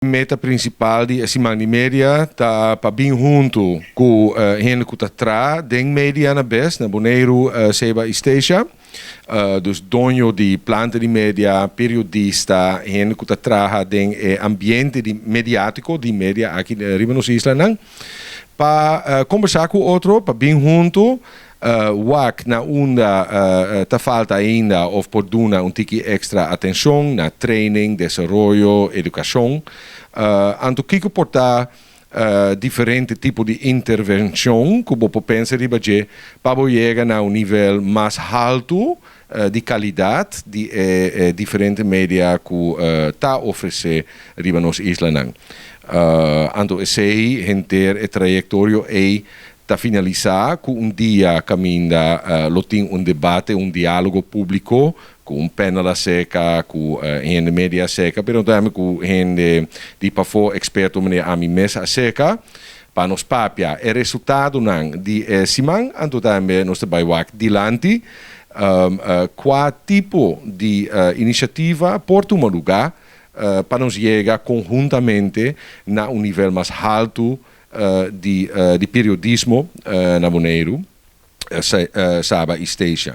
Meta prinsipal di Siman di Media ta pa bin huntu ku hende ku ta traha den media na bes, na Boneiru, Saba i Statia. Dus doño di planta di media, periodista, hende ku ta traha den e ambiente di mediátiko di media aki riba nos islanan. Pa kombersá ku otro, pa bin huntu, wak na unda ta falta ainda òf por duna un tiki èkstra atenshon na training, desaroyo, edukashon. Anto kiko por ta diferente tipo di intervenshon ku bo por pensa riba dje pa bo yega na un nivel mas haltu di kalidat di e diferente media ku ta ofresé riba nos islanan. Anto esei henter e trayektorio ei ta finalisá ku un dia kaminda lo tin un debate, un diálogo públiko ku un panel aserka, ku hende media aserka, pero tambe ku hende di pafó, eksperto manera ami mes aserka, pa nos papia e resultadonan di e siman, anto tambe nos ta bai wak dilanti kua tipo di inisiativa por tuma lugá pa nos yega konhuntamente na un nivel mas haltu di periodismo na Boneiru, Saba i Statia.